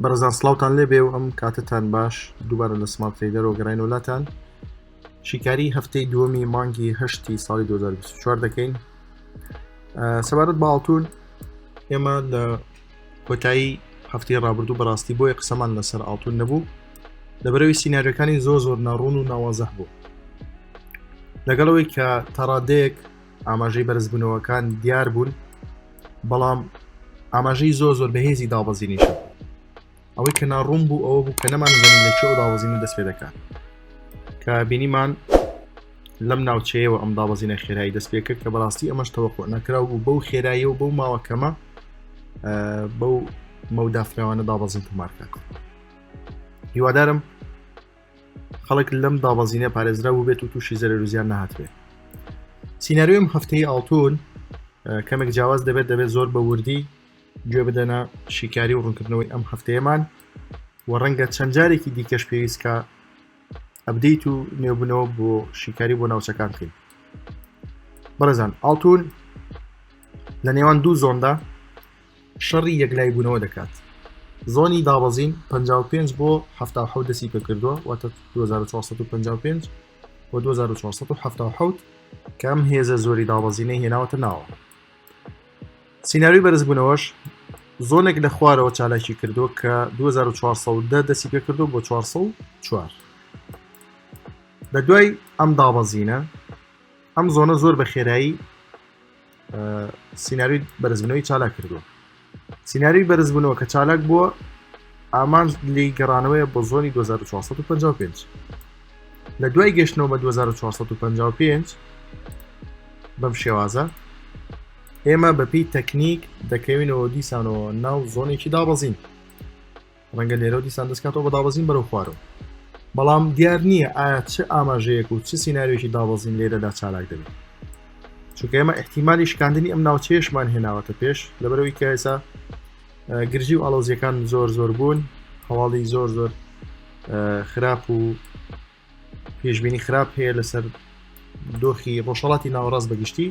بەڕێزان سڵاوتان لێبێ و ئەم کاتەتان باش دووبارە لە سمارت ترەیدەرەوە گەڕاینەوە لاتان شیکاری هەفتەی دووەمی مانگی هەشتی ساڵی 2024 دەکەین سەبارەت بە ئاڵتون ئێمە لە کۆتایی هەفتەی ڕابردوو بەڕاستی بۆیە قسەمان لەسەر ئاڵتون نەبوو لەبەرەوەی سیناریۆکانی زۆر زۆر ناڕوون و ناوازەح بوو لەگەڵەوەی کە تاڕادەیەک ئاماژەی بەرزبوونەوەکان دیار بوون بەڵام ئاماژەی زۆر زۆر بەهێزی دابەزینیشە ئەوەی کە ناڕوون بوو ئەوە بوو کە نەمانزانی لە کوێ دابەزینە دەست پێ دەکات کە بینیمان لەم ناوچەیەوە ئەم دابەزینە خێرایی دەست پێ کرد کە بەڕاستی ئەمەش تەوەقع نەکراو بوو بەو خێرایی و بەو ماوە کەمە بەو مەودا فراوانە دابەزین تۆمارکات هیوادارم خەڵک لەم دابەزینە پارێزرا بوو بێت و تووشی زەرەر و زیان نەهاتبێت سیناریۆم هەفتەی ئاڵتون کەمێک جیاواز دەبێت دەبێت زۆر بە وردی گوێ بدەنە شیکاری و ڕوونکردنەوەی ئەم هەفتەیەمان و ڕەنگە چەند جارێکی دیکەش پێویست کە update و نوێبوونەوە بۆ شیکاری بۆ ناوچەکان بکەین بەڕێزان ئاڵتون لە نێوان دوو zone دا شەڕی یەکلای بوونەوە دەکات. zone ی دابەزین 55 بۆ 77 دەستی پێکردووە واتە 2455 بۆ 2477 کە ئەم هێزە زۆری دابەزینەی هێناوەتە ناوە. سیناریۆی بەرزبوونەوەش zone ێک لە خوارەوە چالاکی کردووە کە 2410 دەستی پێکردو بۆ 404 لە دوای ئەم دابەزینە ئەم zone ە زۆر بە خێرایی سیناریۆی بەرزبوونەوەی چالاک کردووە سیناریۆی بەرزبوونەوە کە چالاک بووە ئامانج لی گەڕانەوەیە بۆ zone ی 2455 لە دوای گەشتنەوە بە 2455 بەم شێوازە ئێمە بەپی تەکنیک دەکەوینەوە دیسانەوە ناو zone ێکی دابەزین ڕەنگە لێرەوە دیسان دەستکاتەوە بە دابەزین بەرەو خوارەوە بەڵام دیار نییە ئایا چ ئاماژەیەک و چ سیناریۆکی دابەزین لێرەدا چالاک دەبێت چونکە ئێمە احتیممالی شکاندنی ئەم ناوچەیەشمان هێناوەتە پێش لەبەرەوەی کە ئێسا گرژی و ئاڵۆزیەکان زۆر زۆر بوون هەواڵی زۆر زۆر خراپ و پێشبینی خراپ هەیە لەسەر دۆخی ڕۆژهڵاتی ناوەڕاست بەگشتی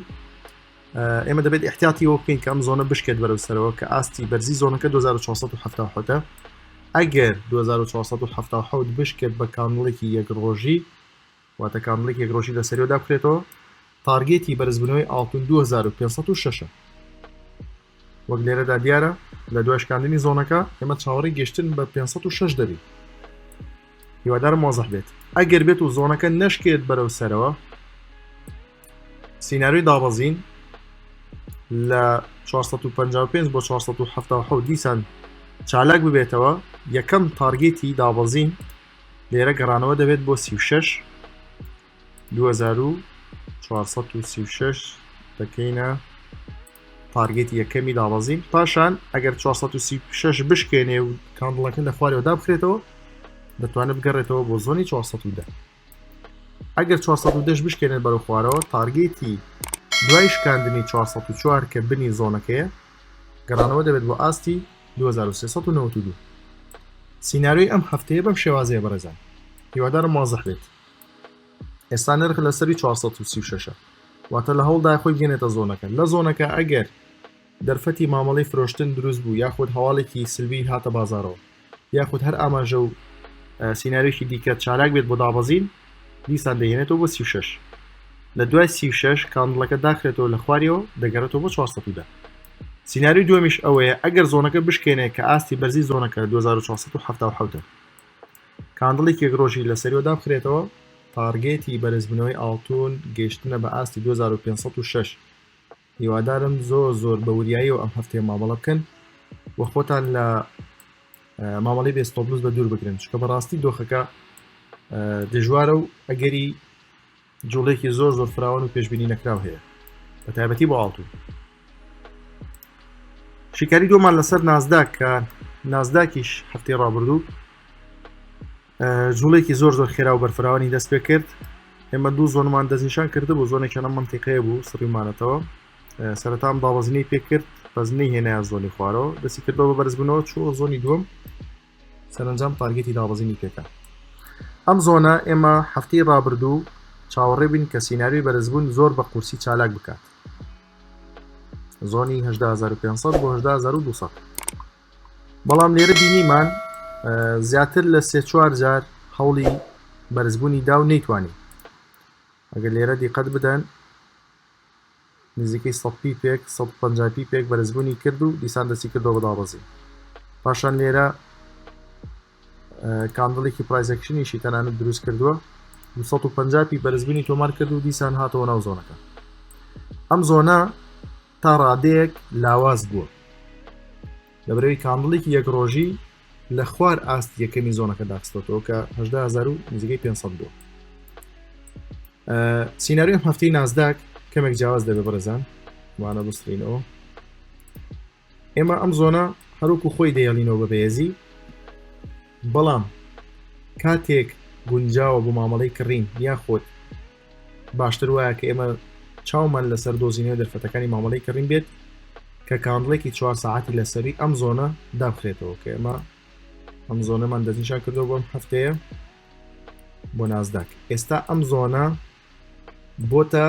ئێمە دەبێت احتیاتی وە بکەین کە ئەم zone ە بشکێت بەرەو سەرەوە کە ئاستی بەرزی zone ەکە 2477 ئەگەر 2477 بشکێت بە candle ێکی یەک ڕۆژی واتە candle ێکی یەک ڕۆژی لە سەریەوە دابخرێتەوە target ی بەرزبوونەوەی ئاڵتون 2506 وەک لێرەدا دیارە لە دوای شکاندنی zone ەکە ئێمە چاوەڕێی گەشتن بە 506 دەبین هیوادارم وازح بێت ئەگەر بێت و zone ەکە نەشکێت بەرەو سەرەوە سیناریۆی دابەزین لە 455 بۆ 477 دیسان چالاک ببێتەوە یەکەم target ی دابەزین لێرە گەڕانەوە دەبێت بۆ 36 2436 دەکەینە target ی یەکەمی دابەزین پاشان ئەگەر 436 بشکێنێ و candle ەکە لە خوارەوە دابخرێتەوە دەتوانێت بگەڕێتەوە بۆ zone ی 410 ئەگەر 410 بشکێنێت بەرەو خوارەوە target ی دوای شکاندنی 404 کە بنی zone ەکەیە گەڕانەوە دەبێت بۆ ئاستی 2392 سیناریۆی ئەم هەفتەیە بەم شێوازەیە بەڕێزان هیوادارم وازح بێت ئێستا نرخ لەسەری 436 واتە لە هەوڵدا خۆی بگەنێتە zone ەکە لە zone ەکە ئەگەر دەرفەتی مامەڵەی فرۆشتن دروست بوو یاخود هەواڵێکی سلبی هاتە بازارەوە یاخود هەر ئاماژە و سیناریۆکی دیکە چالاک بێت بۆ دابەزین دیسان دەهێنێتەوە بۆ 36 لە دوای 36 candle ەکە داخرێتەوە لە خواریەوە دەگەڕێتەوە بۆ 410 سیناریۆی دووەمیش ئەوەیە ئەگەر zone ەکە بشکێنێ کە ئاستی بەرزی zone ەکە 2477 candle ێکی یەک ڕۆژی لەسەریەوە دابخرێتەوە target ی بەرزبوونەوەی ئاڵتون گەیشتنە بە ئاستی 2506 هیوادارم زۆر زۆر بە وریاییەوە ئەم هەفتەیە مامەڵە بکەن و خۆتان لە مامەڵەی بێ stop loss بە دوور بگرن چونکە بەڕاستی دۆخەکە دژوارە و ئەگەری جوڵێکی زۆر زۆر فراوان و پێشبینی نەکراو هەیە بە تایبەتی بۆ ئاڵتون شیکاری دومان لەسەر نازداک کە نازداکیش هەفتەی ڕابردوو جوڵێکی زۆر زۆر خێرا و بەرفراوانی دەست پێ کرد ئێمە دوو zone مان دەستنیشان کردبوو zone ێکیان ئەم منتیقەیە بوو سڕیمانەتەوە سەرەتام دابەزینی پێ کرد بەس نەیهێنایە zone ی خوارەوە دەستی کردەوە بە بەرزبوونەوە چووە zone ی دووەم سەرەنجام target ی دابەزینی پێکا ئەم zone ە ئێمە هەفتەی ڕابردوو چاوەڕێ بین کە سیناریۆی بەرزبوون زۆر بە قورسی چالاک بکات zone ی 18500 بۆ 18200. بەڵام لێرە بینیمان زیاتر لە سێ چوار جار هەوڵی بەرزبوونی دا و نەیتوانی. ئەگەر لێرە دیقەت بدەن نزیکەی 100 pip ێک 150 pip ێک بەرزبوونی کرد و دیسان دەستی کردەوە بە دابەزین. پاشان لێرە candle ێکی price action یشی تەنانەت دروست کردووە 250 pip بەرزبوونی تۆمار کرد و دیسان هاتەوە ناو zone ەکە. ئەم zone ە تا ڕادەیەک لاواز بووە لەبەرئەوەی candle ێکی یەک ڕۆژی لە خوار ئاست یەکەمی zone ەکە داخستۆتەوە کە 18000 و نزیکەی 500 بووە. سیناریۆ ئەم هەفتەی نازداک کەمێک جیاواز دەبێت بەڕێزان وانە بسڕینەوە. ئێمە ئەم zone ە هەروەکو خۆی دەیەڵینەوە بە بەهێزی، بەڵام کاتێک گونجاوە بۆ مامەڵەی کڕین یاخود باشتر وایە کە ئێمە چاومان لەسەر دۆزینەوەی دەرفەتەکانی مامەڵەی کڕین بێت کە candle ێکی چوار ساعەتی لەسەری ئەم zone ە دابخرێتەوە کە ئێمە ئەم zone ەمان دەستنیشان کردەوە بۆم هەفتەیە بۆ نازداک. ئێستا ئەم zone ە بۆتە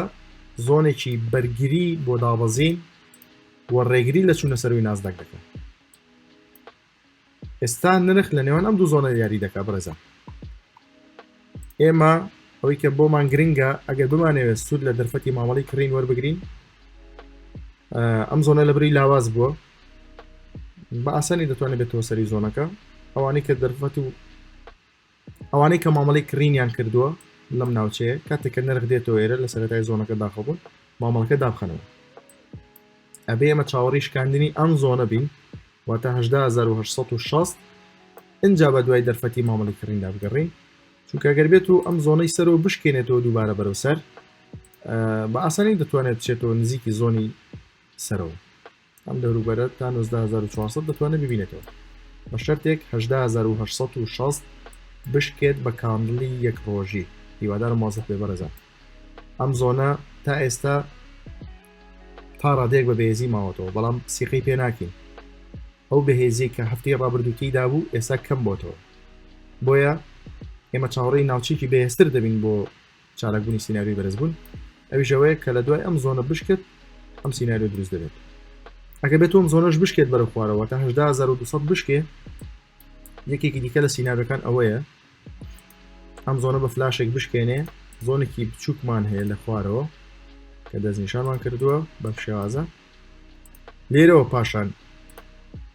zone ێکی بەرگری بۆ دابەزین و ڕێگری لە چوونە سەروی نازداک دەکەن. ئێستا نرخ لە نێوان ئەم دوو zone ە یاری دەکا بەڕێزان. ئێمە ئەوەی کە بۆمان گرنگە ئەگەر بمانەوێت سوود لە دەرفەتی مامەڵی کڕین وەربگرین ئەم zone ە لە بری لاواز بووە بە ئاسانی دەتوانێت بێتەوە سەری zone ەکە. ئەوانەی کە دەرفەت و ئەوانەی کە مامەڵەی کڕینیان کردووە لەم ناوچەیە کاتێک کە نرخ دێتەوە ئێرە لە سەرەتای zone ەکە داخڵ بوون مامەڵەکە دابخەنەوە. ئەبێ ئێمە چاوەڕێی شکاندنی ئەم zone ە بین واتە 18860 ئینجا بە دوای دەرفەتی مامەڵی کڕیندا بگەڕین، چونکە گەر بێت و ئەم zone ەی سەرەوە بشکێنێتەوە دووبارە بەرەو سەر بە ئاسانی دەتوانێت بچێتەوە نزیکی zone ی سەرەوە. ئەم دەوروبەرە تا 19400 دەتوانێت ببینێتەوە بە شەرتێک 18860 بشکێت بە candle ی یەک ڕۆژی. هیوادارم وازح بێ بەڕێزان. ئەم zone ە تا ئێستا تا ڕادەیەک بە بەهێزی ماوەتەوە، بەڵام سیقەی پێ ناکەین. ئەو بەهێزی کە هەفتەی ڕابردوو تێیدا بوو ئێستا کەم بۆتەوە، بۆیە ئێمە چاوەڕێی ناوچێکی بەهێزتر دەبین بۆ چالاکبوونی سیناریۆی بەرزبوون، ئەویش ئەوەیە کە لە دوای ئەم zone ە بشکێت ئەم سیناریۆ دروست دەبێت. ئەگەر بێت ئەم zone ەش بشکێت بەرەو خوارەوە تا 18200 بشکێ، یەکێکی دیکە لە سیناریۆکان ئەوەیە ئەم zone ە بە فلاشێک بشکێنێ. zone ێکی بچووکمان هەیە لە خوارەوە کە دەستنیشانمان کردووە بەم شێوازە لێرەوە، پاشان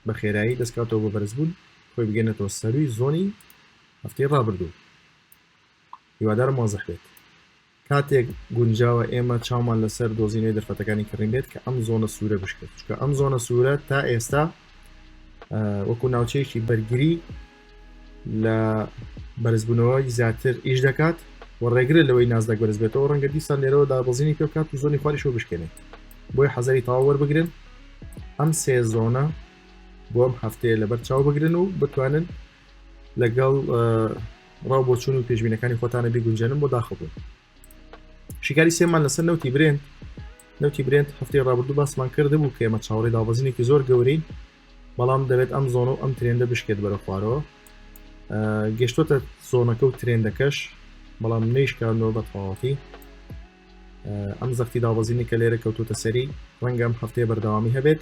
بە خێرایی دەستکاتەوە بە بەرزبوون خۆی بگەنێتەوە سەروی zone ی هەفتەی ڕابردوو. هیوادارم وازح بێت. کاتێک گونجاوە ئێمە چاومان لەسەر دۆزینەوەی دەرفەتەکانی کڕین بێت کە ئەم zone ە سوورە بشکێت، چونکە ئەم zone ە سوورە تا ئێستا وەکو ناوچەیەکی بەرگری لە بەرزبوونەوەی زیاتر ئیش دەکات و ڕێگرە لەوەی نازداک بەرز بێتەوە. ڕەنگە دیسان لێرەوە دابەزینی پێ بکات و zone ی خواریشەوە بشکێنێت. بۆیە حەزەری تەواو وەربگرن، ئەم سێ zone ە بۆ ئەم هەفتەیە لەبەر چاو بگرن و بتوانن لەگەڵ ڕاو بۆچوون و پێشبینەکانی خۆتانە بیگونجێنن بۆ داخڵ بوون. شیکاری سێمان لەسەر نەوتی برێنت. نەوتی برێنت هەفتەی ڕابردوو باسمان کردبوو کە ئێمە چاوەڕێی دابەزینێکی زۆر گەورەین، بەڵام دەبێت ئەم zone ە و ئەم trend ە بشکێت بەرە خوارەوە. گەشتۆتە zone ەکە و trend ەکەش، بەڵام نەیشکاندەوە بە تەواوەتی. ئەم زەختی دابەزینی کە لێرە کەوتوتە سەری ڕەنگە ئەم هەفتەیە بەردەوامی هەبێت.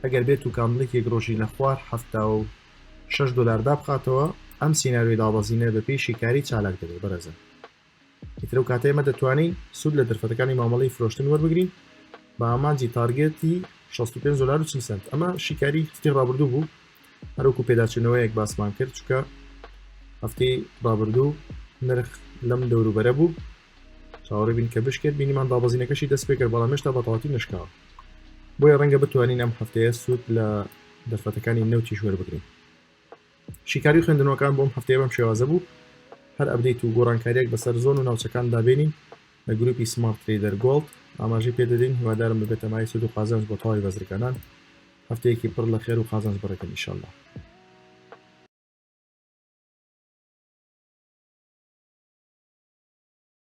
ئەگەر بێت و candle ێکی یەک ڕۆژی لە خوار 76 دۆلار دابخاتەوە، ئەم سیناریۆی دابەزینە بەپێی شیکاری چالاک دەبێت بەڕێزان. ئیتر ئەو کاتە ئێمە دەتوانین سوود لە دەرفەتەکانی مامەڵەی فرۆشتن وەربگرین بە ئامانجی target ی 65 دلار و 40 سنت. ئەمە شیکاری هەفتەی ڕابردوو بوو، هەروەکو پێداچوونەوەیەک باسمان کرد، چونکە هەفتەی ڕابردوو نرخ لەم دەوروبەرە بوو، چاوەڕێ بین کە بشکێت. بینیمان دابەزینەکەشی دەست پێکرد، بەڵام هێشتا بەتەواوەتی نەشکاوە، بۆیە ڕەنگە بتوانین ئەم هەفتەیە سوود لە دەرفەتەکانی نەوتیش وەربگرین. شیکاری و خوێندنەوەکان بۆم هەفتەیە بەم شێوازە بوو. هەر update و گۆڕانکاریەک بەسەر zone و ناوچەکاندا بێنین لە گروپی Smart Trader Gold ئاماژەی پێدەدەین. هیوادارم ببێتە مایەی سوود و قازانج بۆ تەواوی بازرگانان. هەفتەیەکی پڕ لە خێر و قازانج بەڕێکەن ئیشەڵڵا.